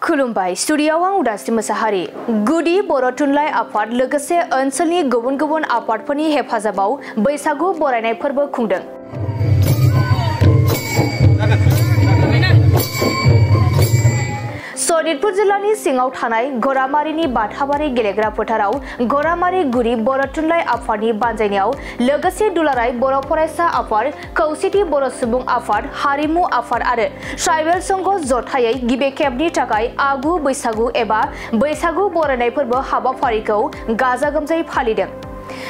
खुलुमबाय स्टुडियोआव आं उदांस्रि मोसाहारि गुदि बर' थुनलाइ आफाद लोगोसे ओनसोलनि गुबुन गुबुन आफादफोरनि हेफाजाबाव बैसागु बरायनाय फोरबो खुंदों। सनितपुर जिल्लानि सिङाव थानाय घरामारिनि बाथाबारि गेलेग्रा फोथाराव घरामारि गुदि बर' थुनलाइ आफादनि बानजायनायाव लोगोसे दुलाराय बर' फरायसा आफाद, खौसेथि बर' सुबुं आफाद, हारिमु आफाद आरो ट्राइबेल संघ जथायै गिबि खेबनि थाखाय आगु बैसागु एबा बैसागु बरायनाय फोरबो हाबाफारिखौ गाजा गोमजायै फालिदों।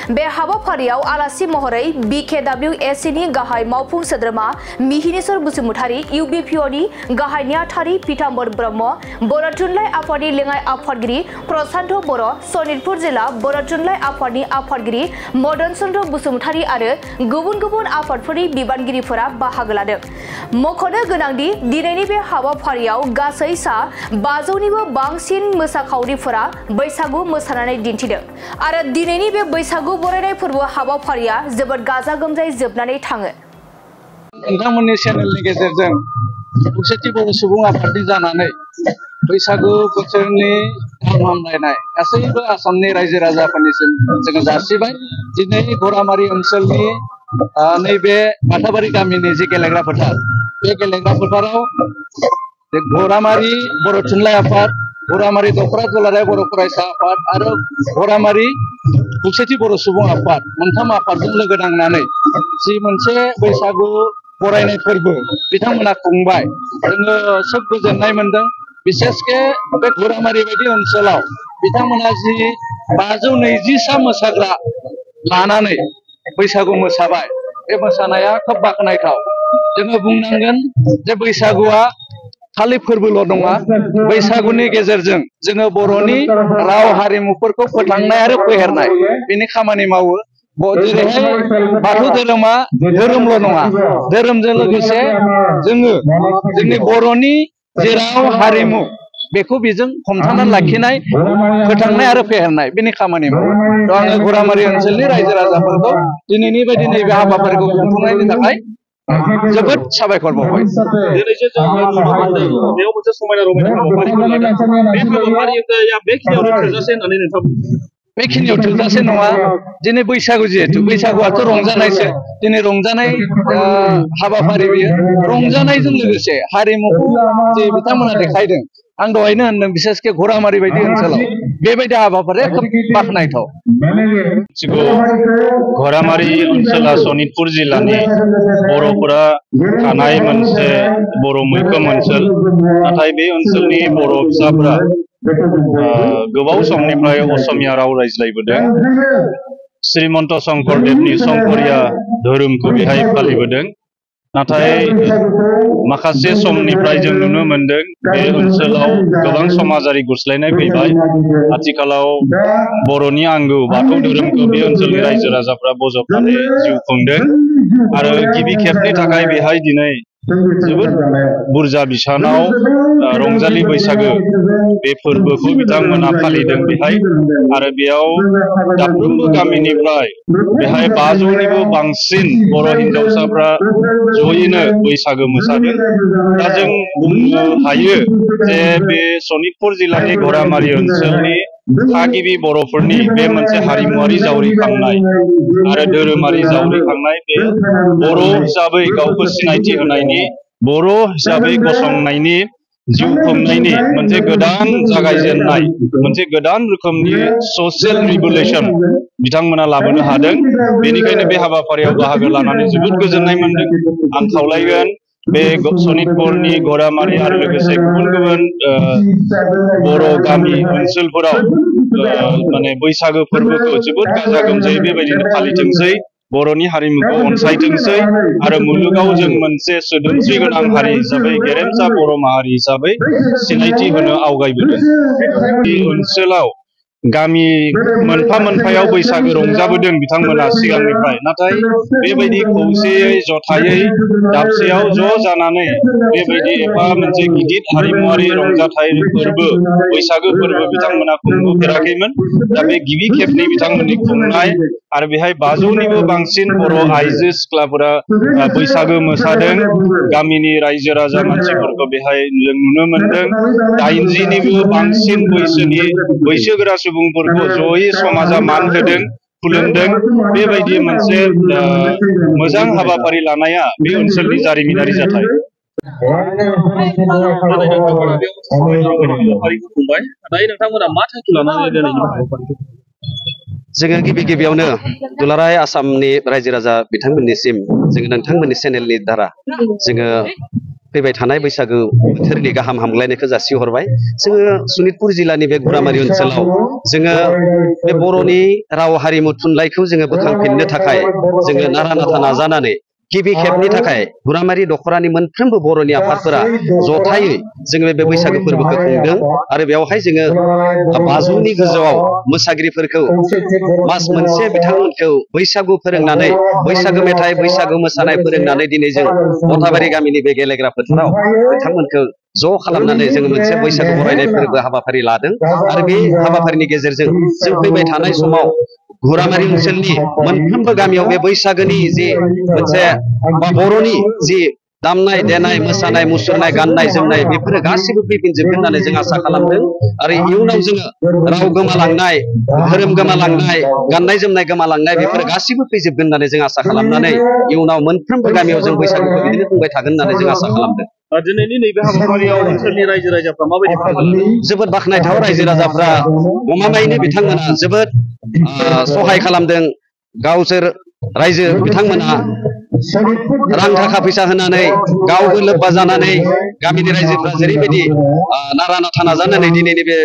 बे हाबाफारियाव आलासि महरै BKWSC नि गाहाय मावफुं सोद्रोमा मिहिनेश्वर बसुमतारी, UBPO नि गाहाय नेहाथारि पीताम्बर ब्रह्म, बर' थुनलाइ आफादनि लेङाइ आफादगिरि प्रशान्त बर', सनितपुर जिल्ला बर' थुनलाइ आफादनि आफादगिरि मदन चन्द्र बसुमतारी आरो गुबुन गुबुन आफादफोरनि बिबानगिरिफोरा बाहागो लादों। मख'नो गोनांदि दिनैनि बे हाबाफारियाव गासै सा 500निबो बांसिन मोसाखावरिफोरा बैसागु मोसानानै दिन्थिदों आरो दिनैनि बे बैसागु बरायनाय फोरबो हाबाफारिया जोबोद गाजा गोमजायै जोबनानै थाङो। नोंथांमोननि चेनेलनि गेजेरजों खौसेथि बर' सुबुं आफादनि जानानै बैसागु बोथोरनि गाहाम हामलायनाय गासैबो आसामनि रायजो राजाफोरनिसिम जोङो जासिबाय। दिनै घरामारि ओनसोलनि नैबे बाथाबारि गामिनि जे गेलेग्रा फोथार, बे गेलेग्रा फोथाराव घरामारि बर' थुनलाइ आफाद, घरामारि दख'रा दुलाराय बर' फरायसा आफाद आरो घरामारि खौसेथि बर' सुबुं आफाद मोनथाम आफादजों लोगो नांनानै जि मोनसे बैसागु बरायनाय फोरबो बिथांमोना खुंबाय। जोङो सोब गोजोननाय मोनदों। बिसेसके बे घरामारि बायदि ओनसोलाव बिथांमोना जि 520सा मोसाग्रा लानानै बैसागु मोसाबाय, बे मोसानाया खोब बाख्नायथाव। जोङो बुंनांगोन जे बैसागुआ खालि फोरबोल' नङा, बैसागुनि गेजेरजों जोङो बर'नि राव हारिमुफोरखौ फोथांनाय आरो फेहेरनाय बेनि खामानि मावो। जेरैहाय बाथौ धोरोमा धोरोमल' नङा, धोरोमजों लोगोसे जोङो जोंनि बर'नि जे राव हारिमु बेखौ बेजों हमथानानै लाखिनाय, फोथांनाय आरो फेहेरनाय बेनि खामानि मावो। आङो घरामारि ओनसोलनि रायजो राजाफोरखौ दिनैनि बायदि नैबे हाबाफारिखौ खुंफुंनायनि थाखाय जोबोद साबायखर बावबाय। दिनैसो जों नुनो मोनदों बेयाव मोनसे समायना रमायना हाबाफारिखौ लादों। बे हाबाफारिया बेखिनियावनो थोजासे होननानै नोंथां बुङो? बेखिनियाव थोजासे नङा। दिनै बैसागु, जिहेतु बैसागुआथ' रंजानायसो, दिनै रंजानाय हाबाफारि बेयो। रंजानायजों लोगोसे हारिमुखौ जे बिथांमोना देखायदों, आं दहायनो होनदों बिसेसके घरामारि बायदि ओनसोलाव बेबायदि हाबाफारिया खोब बाख्नायथाव। घरामारि ओनसोला सनितपुर जिल्लानि बर'फोरा थानाय मोनसे बर' मैखोम ओनसोल। नाथाय बे ओनसोलनि बर' फिसाफोरा गोबाव समनिफ्राय असमिया राव रायज्लायबोदों। श्रीमन्त शंकरदेवनि संकरिया धोरोमखौ बेहाय फालिबोदों। नाथाय माखासे समनिफ्राय जों नुनो मोनदों बे ओनसोलाव गोबां समाजारि गुस्लायनाय फैबाय। आथिखालाव बर'नि आंगो बाथौ धोरोमखौ बे ओनसोलनि रायजो राजाफ्रा बजबनानै जिउ खुंदों आरो गिबि खेबनि थाखाय बेहाय दिनै जोबोद बुरजा बिसानाव रंजालि बैसागो बे फोरबोखौ बिथांमोना फालिदों बेहाय। आरो बेयाव दाफ्रोमबो गामिनिफ्राय बेहाय 500निबो बांसिन बर' हिन्जावसाफ्रा जयैनो बैसागो मोसादों। दा जों बुंनो हायो जे बे सनितपुर जिल्लानि घरामारि ओनसोलनि थागिबि बर'फोरनि बे मोनसे हारिमुवारि जावरिखांनाय आरो धोरोमारि जावरिखांनाय, बे बर' हिसाबै गावखौ सिनायथि होनायनि, बर' हिसाबै गसंनायनि, जिउ खुंनायनि मोनसे गोदान जागायजेननाय, मोनसे गोदान रोखोमनि ससियेल रिभलिउसन बिथांमोना लाबोनो हादों। बेनिखायनो बे हाबाफारियाव बाहागो लानानै जोबोद गोजोननाय मोनदों। आं खावलायगोन बे सनितपुरनि घरामारि आरो लोगोसे गुबुन गुबुन बर' गामि ओनसोलफोराव माने बैसागो फोरबोखौ जोबोद गाजा गोमजायै बेबायदिनो फालिथोंसै, बर'नि हारिमुखौ अनसायथोंसै आरो मुलुगाव जों मोनसे सोदोमस्रि गोनां हारि हिसाबै, गेरेमसा बर' माहारि हिसाबै सिनायथि होनो आवगायबोदों। बे ओनसोलाव गामि मोनफा मोनफायाव बैसागो रंजाबोदों बिथांमोना सिगांनिफ्राय नाथाय बेबायदि खौसेयै जथायै दाबसेयाव ज' जानानै बेबायदि एफा मोनसे गिदिर हारिमुआरि रंजाथाइ फोरबो बैसागो फोरबो बिथांमोना खुंबोफेराखैमोन दा बे गिबि खेबनि बिथांमोननि खुंनाय आरो बेहाय 500निबो बांसिन बर' आइजो सिख्लाफोरा बैसागो मोसादों गामिनि रायजो राजा मानसिफोरखौ बेहाय नुनो मोनदों 80निबो बांसिन बैसोगोरा सुबुंफोरखौ जयै समाजा मान होदों खुलुमदों बेबायदि मोनसे मोजां हाबाफारि लानाया बे ओनसोलनि जारिमिनारि जाथाय जोङो गिबियावनो दुलाराय आसामनि रायजो राजा बिथांमोननिसिम जोङो नोंथांमोननि चेनेलनि द्वारा जोङो फैबाय थानाय बैसागु बोथोरनि गाहाम हामलायनायखौ जासिहरबाय जोङो सनितपुर जिल्लानि बे गुरामारि ओनसोलाव जोङो बे बर'नि राव हारिमु थुनलाइखौ जोङो बोखांफिननो थाखाय जोङो नारा नाथा नाजानानै गिबि खेबनि थाखाय गुरामारि दखरानि मोनफ्रोमबो बर'नि आफादफोरा जथायै जोङो बे बैसागु फोरबोखौ खुंदों आरो बेवहाय जोङो 500नि गोजौआव मोसागिरिफोरखौ मास मोनसे बिथांमोनखौ बैसागु फोरोंनानै बैसागु मेथाइ बैसागु मोसानाय फोरोंनानै दिनै जों मथाबारि गामिनि बे गेलेग्रा फोथाराव बिथांमोनखौ ज' खालामनानै जोङो मोनसे बैसागु बरायनाय फोरबो हाबाफारि लादों आरो बे हाबाफारिनि गेजेरजों जों फैबाय थानाय समाव गुरामारि ओनसोलनि मोनफ्रोमबो गामियाव बे बैसागोनि जि मोनसे बर'नि जि दामनाय देनाय मोसानाय मुसुरनाय गाननाय जोमनाय बेफोरो गासिबो फैफिनजोबगोन होननानै जों आसा खालामदों आरो इयुनाव जोङो राव गोमालांनाय धोरोम गोमालांनाय गाननाय जोमनाय गोमालांनाय बेफोरो गासिबो फैजोबगोन होननानै जों आसा खालामनानै इयुनाव मोनफ्रोमबो गामियाव जों बैसागुखौ बिदिनो खुंबाय थागोन होननानै जों आसा खालामदों दिनैनि नैबे हाबाफारियाव ओनसोलनि रायजो राजाफ्रा माबायदि जोबोद बाख्नायथाव रायजो राजाफ्रा गमामायैनो बिथांमोना जोबोद सहाय खालामदों गावसोर रायजो बिथांमोना रां थाखा फैसा होनानै गावबो लोब्बा जानानै गामिनि रायजोफ्रा जेरैबायदि नारा नाथा नाजानानै दिनैनि बे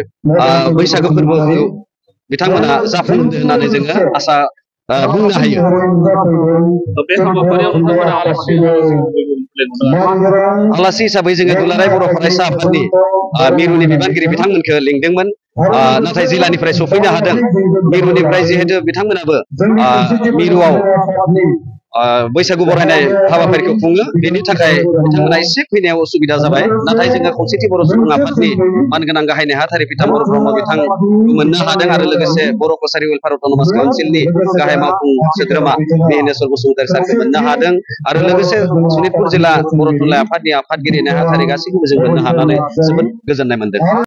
बैसागु फोरबोखौ बिथांमोना जाफुंहोदों होननानै जोङो आसा बुंनो हायो आलासि हिसाबै जोङो दुलाराय बर' फरायसा आफादनि मिरुनि बिबानगिरि बिथांमोनखौ लिंदोंमोन नाथाय जिल्लानिफ्राय सफैनो हादों मिरुनिफ्राय जिहेतु बिथांमोनाबो मिरुआव बैसागु बरायनाय हाबाफारिखौ खुङो बेनि थाखाय बिथांमोना एसे फैनायाव उसुबिदा जाबाय नाथाय जोङो खौसेथि बर' सुबुं आफादनि मानगोनां गाहाय नेहाथारि पिताम्बर ब्रह्म बिथां मोननो हादों आरो लोगोसे बर' कसारि वेलफेयार अट'नमास काउन्सिलनि गाहाय मावफुं सोद्रोमा बिनेस्वर बसुमतारी सारखौ मोननो हादों आरो लोगोसे सनितपुर जिल्ला बर' थुनलाइ आफादनि आफादगिरि नेहाथारि गासैखौबो जों मोननो हानानै जोबोद गोजोननाय मोनदों